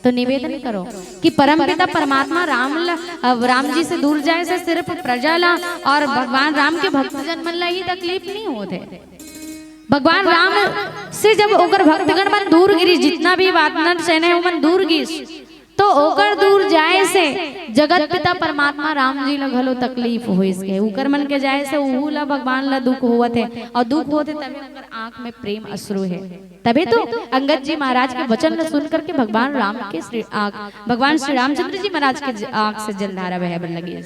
तो निवेदन करो कि परमपिता परमात्मा राम ल-, अब राम जी से दूर जाए से सिर्फ प्रजा ला और भगवान राम के भक्तजन मन ला ही तकलीफ नहीं होथे। भगवान राम से जब ओकर भक्तगण मन दूर गिरिस, जितना भी वानर सेना है, ओमन दूर गिस, तो ओकर दूर जाए से जगत पिता परमात्मा राम जी ला घलो तकलीफ होइस के। ओकर मन के जाए से उहू ला, भगवान ला दुख होवत है, और दुख होत है तभी ओकर आंख में प्रेम अश्रु है। तभी तो अंगद जी महाराज के वचन ला सुन करके भगवान राम के श्री आंख, भगवान श्री रामचंद्र जी महाराज के ज-, आंख से जलधारा बहे बर लगिस।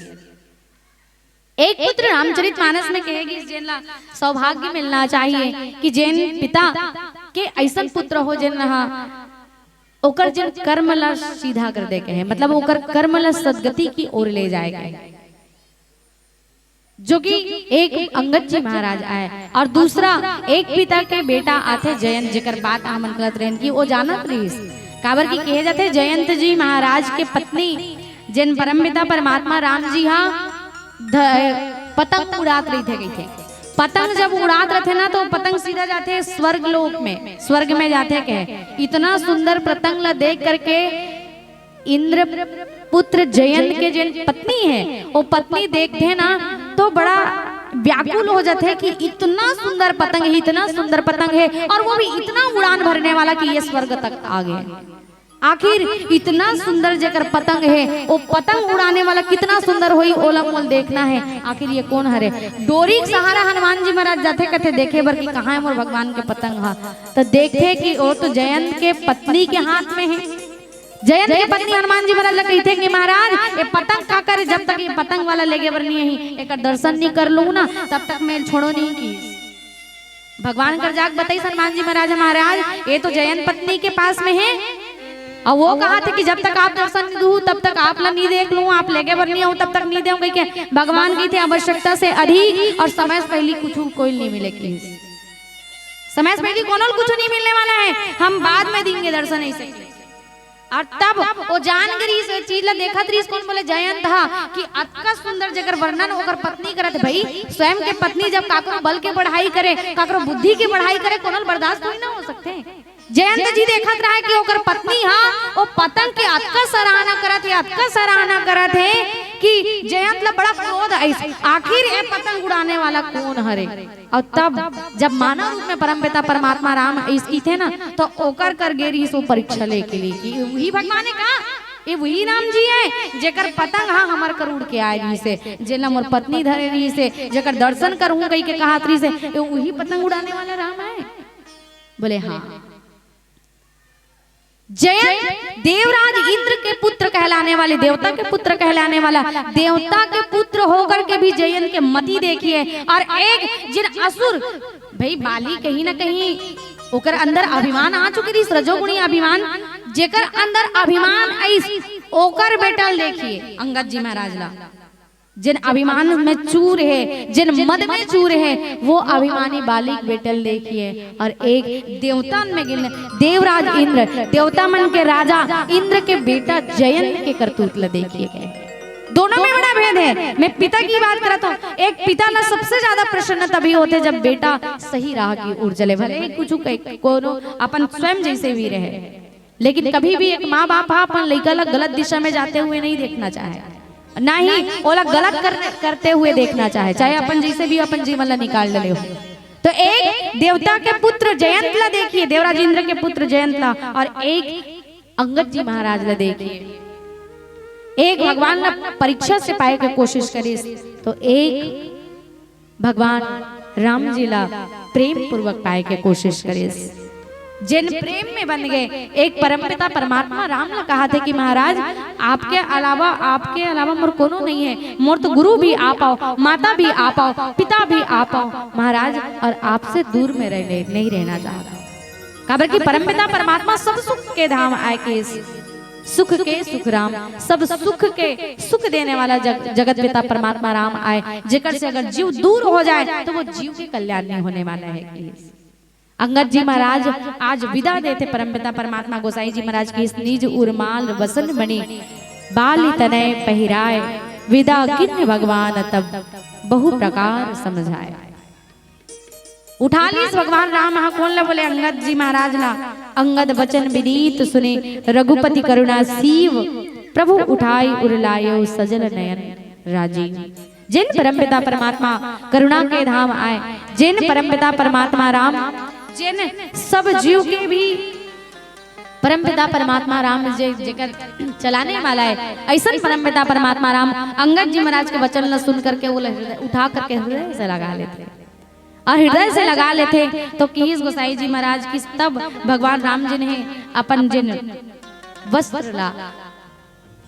एक पुत्र रामचरित मानस में कहे गिस, जेन ला सौभाग्य मिलना चाहिए कि जेन पिता के ऐसन पुत्र हो, जेन हा ओकर जेन कर्म ला सीधा कर दे के हे, मतलब ओकर कर्म ला सदगति की ओर ले जाए के हे। जो कि एक अंगद जी महाराज आए और दूसरा एक पिता के बेटा आथे जयंत, जेकर बात हमन करत रहेन कि वो जानत रहिस, काबर कि कहे जाथे जयंत जी महाराज के पत्नी जेन परमपिता परमात्मा राम जी हा ध-, पतंग उड़ात रहिथे कहिथे। पतंग जब उड़ात रहिथे ना तो पतंग सीधा जाथे स्वर्ग लोक में, स्वर्ग में जाथे कहे। इतना सुंदर पतंग ला देख करके इंद्र पुत्र जयंत के जेन पत्नी हे, वो पत्नी देखथे ना तो बड़ा व्याकुल हो जाथे कि इतना सुंदर पतंग हे, इतना सुंदर पतंग हे और वो भी इतना उड़ान भरने वाला कि ये स्वर्ग तक आ गए। आखिर इतना सुंदर जेकर पतंग हे, वो पतंग उड़ाने वाला कितना सुंदर होई, ओला मोल देखना हे। आखिर ये कोन हरे? डोरी के सहारा हनुमान जी महाराज जाथे कथे देखे बर कि कहाँ हे मोर भगवान के पतंग हा। तो देखथे कि वो तो जयंत के पत्नी के हाथ में हे। जयंत के पत्नी हनुमान जी महाराज ला कहिथे कि महाराज, ये पतंग का करे, जब तक ये पतंग वाला लेगे बर नहीं आही, एकर दर्शन नहीं कर लूँ ना, तब तक मैं छोड़ो नहीं कि। भगवान कर जाके बताइस हनुमान जी महाराज, महाराज, ये तो जयंत पत्नी के पास में हे, और वो कहा थे कि जब तक आप दर्शन नहीं दू, तब तक आप ला नहीं देख लूँ, आप लेगे बर नहीं आऊ, तब तक नहीं देंगे, कहिके भगवान कहिथे आवश्यकता से अधिक और समय से पहले कुछ कोई नहीं मिले कि। समय से पहले कोनो ल कुछ नहीं मिलने वाला है, हम बाद में देंगे दर्शन ऐसे। और तब वो जान गे रहिस, ये चीज ला देखत रहिस, कोन बोले जयंत हा, कि अतका सुंदर जेकर वर्णन ओकर पत्नी करत हे। भाई, स्वयं के पत्नी जब काकरो बल के बढ़ाई करे, काकरो बुद्धि के बढ़ाई करे, कोनो ल बर्दाश्त थोड़ी ना हो सकथे। जयंत जी देखत रहे कि ओकर पत्नी हा वो पतंग के अतका सराहना करत हे, अतका सराहना करत हे कि जयंत ला बड़ा क्रोध आइस, आखिर ये पतंग उड़ाने वाला कोन हरे? और तब जब मानव रूप में परमपिता परमात्मा राम आइस कहिथे ना, तो ओकर कर गे रहिस वो परीक्षा लेके लिए कि ये वही भगवान हे का? ये वही राम जी हे जेकर पतंग हा हमर कर उड़ के आए रहिस हे, जेला मोर पत्नी धरे रहिस हे, जेकर दर्शन करहूं कहिके कहत रहिस हे, ये वही पतंग उड़ाने वाला राम हे? बोले हाँ। जयंत देवराज इंद्र के पुत्र कहलाने वाले, देवता के पुत्र कहलाने वाला, देवता के पुत्र होकर के भी जयंत के मति देखिए। और एक जिन असुर, भाई, बाली कहीं ना कहीं ओकर अंदर अभिमान आ चुके रहिस, रजोगुणी अभिमान, जेकर अंदर अभिमान आइस, ओकर बेटा ल देखिए अंगद जी महाराज ला, जिन अभिमान में चूर हे, जिन मद में चूर हे, वो अभिमानी बाली के बेटा ल देखिए। और एक देवता में गिन, देवराज इंद्र, देवता मन के राजा इंद्र के बेटा जयंत के करतूत ला देखिए। दोनों में बड़ा भेद हे। मैं पिता की बात करत हूँ, एक पिता ला सबसे ज्यादा प्रसन्न तभी होथे जब बेटा सही राह की ओर चले, भले ही कुछ कहे, कोनो अपन स्वयं जैसे भी रहे, लेकिन कभी भी एक माँ बाप हा अपन लइका ला गलत दिशा में जाते हुए नहीं देखना चाहे, ना ही ओला गलत कर, करते हुए देखना चाहे, चाहे अपन जैसे भी अपन जीवन ला निकाल ले हो। तो एक देवता के पुत्र जयंत ला देखिए, देवराज इंद्र के पुत्र जयंत ला, और एक अंगद जी महाराज ला देखिए। एक भगवान ला परीक्षा से पाए के कोशिश करिस, तो एक भगवान राम जी ला प्रेम पूर्वक पाए के कोशिश करिस, जेन प्रेम में बन गए। एक परमपिता परमात्मा राम ला कहा थे कि महाराज, आपके अलावा, आपके अलावा मोर कोनो नहीं है, मोर तो गुरु भी आप आव, माता भी आप आव, पिता भी आप आव महाराज, और आपसे दूर में रहने, नहीं रहना चाहता। काबर कि परमपिता परमात्मा सब सुख के धाम आए के, सुख के सुख राम, सब सुख के सुख देने वाला जग, जगत पिता परमात्मा राम आए, जेकर से अगर जीव दूर हो जाए तो वो जीव के कल्याण नहीं होने वाला है। अंगद जी महाराज आज विदा देथे परमपिता परमात्मा गोसाई जी महाराज की इस निज उर्माल वसन बनी, बाली तनय पहिराय, विदा किन्न भगवान तब बहु प्रकार समझाय। उठा लीस भगवान राम हा कोन ला बोले? अंगद जी महाराज ला। अंगद वचन विनीत सुने, रघुपति करुणा सीव, प्रभु उठाई उर लायो सजल नयन राजीव। जेन परमपिता परमात्मा करुणा के धाम आए, जेन परमपिता परमात्मा राम, जेन सब जीव के भी परमपिता परमात्मा राम जे, जेकर चलाने वाला है, ऐसन परमपिता परमात्मा राम अंगद जी महाराज के वचन ला सुन करके वो हृदय, उठा करके हृदय से लगा लेथे। और हृदय से लगा लेथे तो किहिस गोसाई जी महाराज कि तब भगवान राम जी ने अपन जिन वस्त्र ला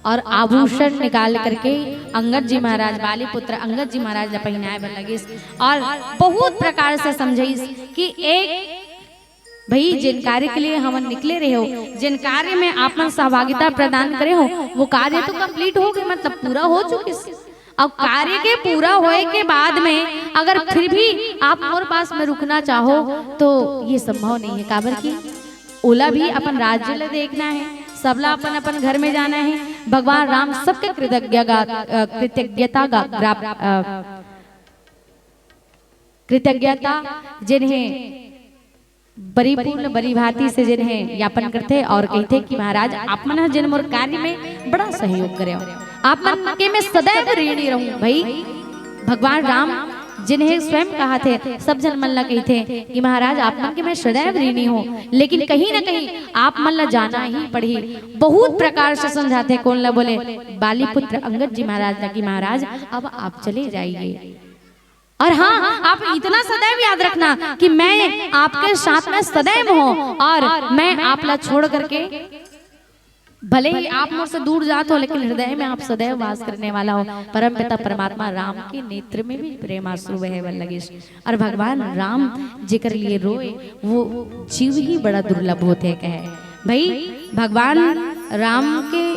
और आभूषण निकाल करके अंगद जी महाराज, बाली पुत्र अंगद जी महाराज ला पहिनाए बर लगिस और बहुत प्रकार से समझाइस कि एक भाई, जेन कार्य के लिए हमन निकले रहे हो, जेन कार्य में आप मन सहभागिता प्रदान करे हो, वो कार्य तो कंप्लीट हो गए, मतलब पूरा हो चुके। अब कार्य के पूरा होए के बाद में अगर फिर भी आप मोर पास में रुकना चाहो, तो ये संभव नहीं है। काबर कि ओला भी अपन राज्य ला देखना है, सबला अपन अपन घर में जाना है। भगवान राम सबके कृतज्ञता, कृतज्ञता, कृतज्ञता जिन्हें परिपूर्ण बड़ी भांति से जिन्हें ज्ञापन करथे और कहिथे कि महाराज, आप मन ह जिन मोर कार्य में बड़ा सहयोग करे हो, आप मन के मैं सदैव ऋणी रहूं। भाई, भगवान राम जिन्हें स्वयं कहाथे, सब झन मन ला कहिथे कि महाराज, आप मन के मैं सदैव ऋणी हूं, लेकिन कहीं ना कहीं आप मन ला जाना ही पड़ही। बहुत प्रकार से समझाथे, कोन ला बोले, बाली पुत्र अंगद जी महाराज ला कि महाराज, अब आप चले जाइए। और हाँ, आप इतना सदैव याद रखना कि मैं आपके साथ में सदैव हूँ और मैं आप ला छोड़ करके, भले ही आप मोर से दूर जात हो, लेकिन हृदय में आप सदैव वास करने वाला हो। परमपिता परमात्मा राम के नेत्र में भी प्रेम आंसू बहे बर लगिस। और भगवान राम जेकर लिए रोए, वो जीव ही बड़ा दुर्लभ होथे कहे। भाई, भगवान राम के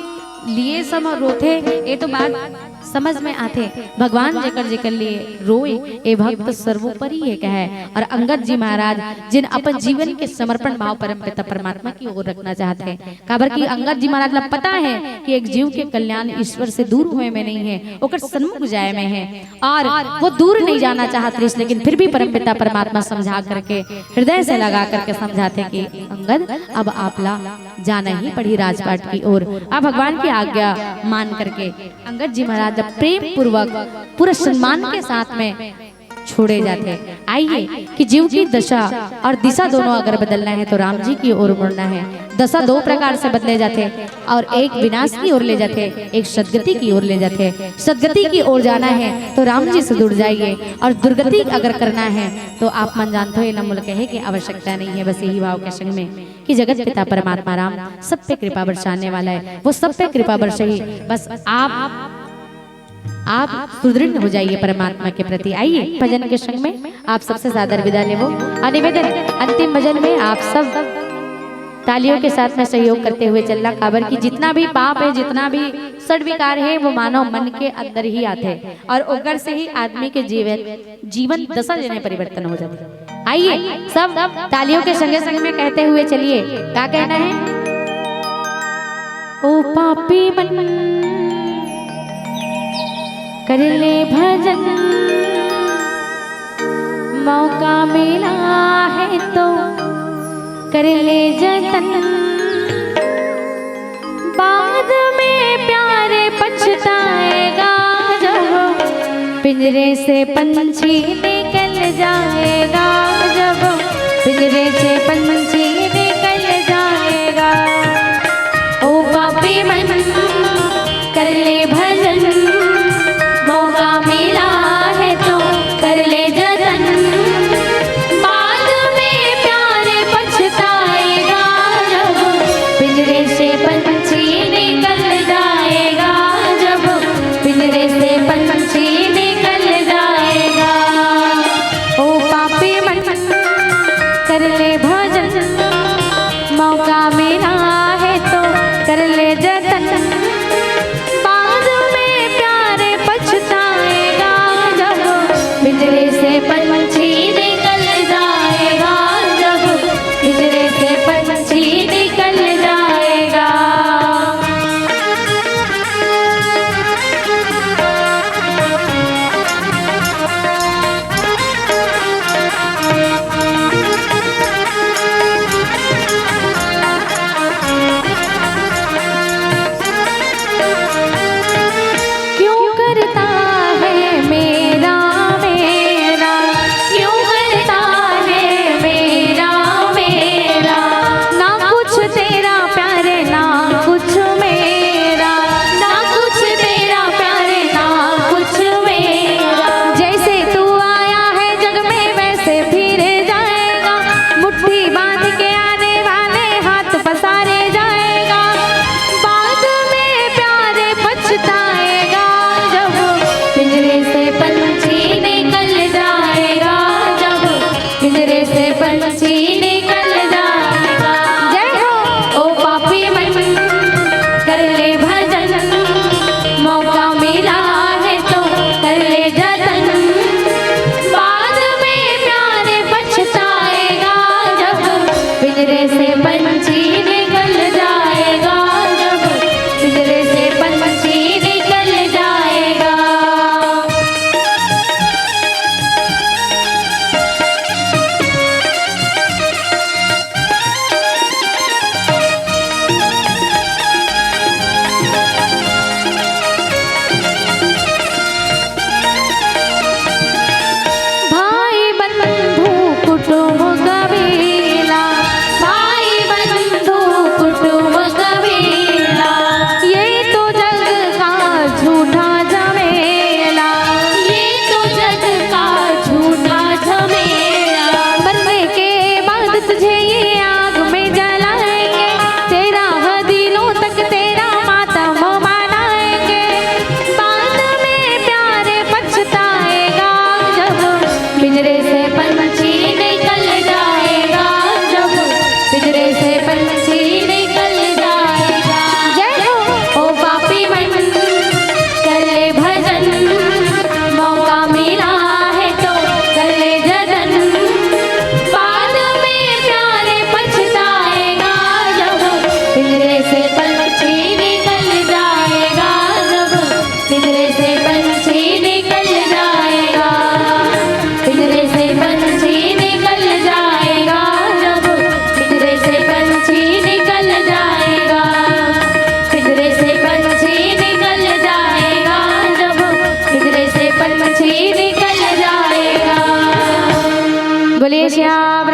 लिए सब रोथे, ये तो बात समझ में आथे। भगवान जेकर जेकर लिए रोए, ए भक्त सर्वोपरि हे कहे। और अंगद जी महाराज जिन अपन जीवन के समर्पण भाव परमपिता परमात्मा की ओर रखना चाहत हे, काबर कि अंगद जी महाराज ला पता है कि एक जीव के कल्याण ईश्वर से दूर होए में नहीं है, ओकर सन्मुख जाए में है। और वो दूर नहीं जाना चाहत रहिस, लेकिन फिर भी परमपिता परमात्मा समझा करके, हृदय से लगा करके समझाथे कि अंगद, अब आप ला जाना ही पड़ही राजपाट की ओर। अब भगवान की आज्ञा मान करके अंगद जी महाराज जब प्रेम पूर्वक पूरा सम्मान के साथ में छोड़े जाथे। आइए कि जीव की दशा और दिशा दोनों अगर बदलना है तो राम जी की ओर मुड़ना है। दशा दो प्रकार से बदले जाथे, और एक विनाश की ओर ले जाथे, एक सदगति की ओर ले जाथे। सदगति की ओर जाना है तो राम जी से जुड़ जाइए, और दुर्गति अगर करना है तो आप मन जानते हो, एला मोला कहे की आवश्यकता नहीं है। बस यही भाव के संग में कि जगत पिता परमात्मा राम सब पे कृपा बरसाने वाला है, वो सब पे कृपा बरसही। बस आप आप सुदृढ़ हो जाइए परमात्मा के प्रति। आइए, भजन के संग में आप सबसे सादर विदा लेवो। और निवेदन, अंतिम भजन में आप सब तालियों के साथ में सहयोग करते हुए चलना, काबर कि जितना भी पाप है, जितना भी षड्विकार है, वो मानव मन के अंदर ही आथे और ओकर से ही आदमी के जीवन, जीवन दशा जने परिवर्तन हो जाथे। आइए, सब तालियों के संगे संग में कहते हुए चलिए, का कहना है? ओ पापी मन, कर ले भजन, मौका मिला है तो कर ले जतन। बाद में प्यार पछताएगा जब पिंजरे से पंछी निकल जाएगा, जब पिंजरे से पंछी निकल जाएगा। ओ पापी मन, कर ले भजन, मौका मिला है तो कर ले जतन। बाद में प्यार पछताएगा जब पिंजरे से पंछी निकल जाएगा, जब पिंजरे से पंछी निकल जाएगा। ओ पापी मन, कर ले भजन, मौका मिला है तो कर ले जतन। बाद झूठा झमेला, ये तो जग का झूठा झमेला। मरने के बाद तुझे ये आग में जलाएंगे, तेरह दिनों तक तेरा मातम मनाएंगे। बाद में प्यारे पछताएगा जब पिंजरे से पंछी निकल जाएगा, जब पिंजरे से पंछी निकल जाएगा। जय हो। ओ पापी मन, कर ले भजन, मौका मिला है तो कर ले जतन। बाद में प्यारे पछताएगा जब पिंजरे से पंछी निकल जाएगा, जब पिंजरे से पंछी निकल जाएगा, पिंजरे से पंछी निकल जाएगा, जब पिंजरे से पंछी निकल जाएगा, पिंजरे से पंछी निकल जाएगा, जब पिंजरे से पंछी निकल जाएगा। बोलिए श्याम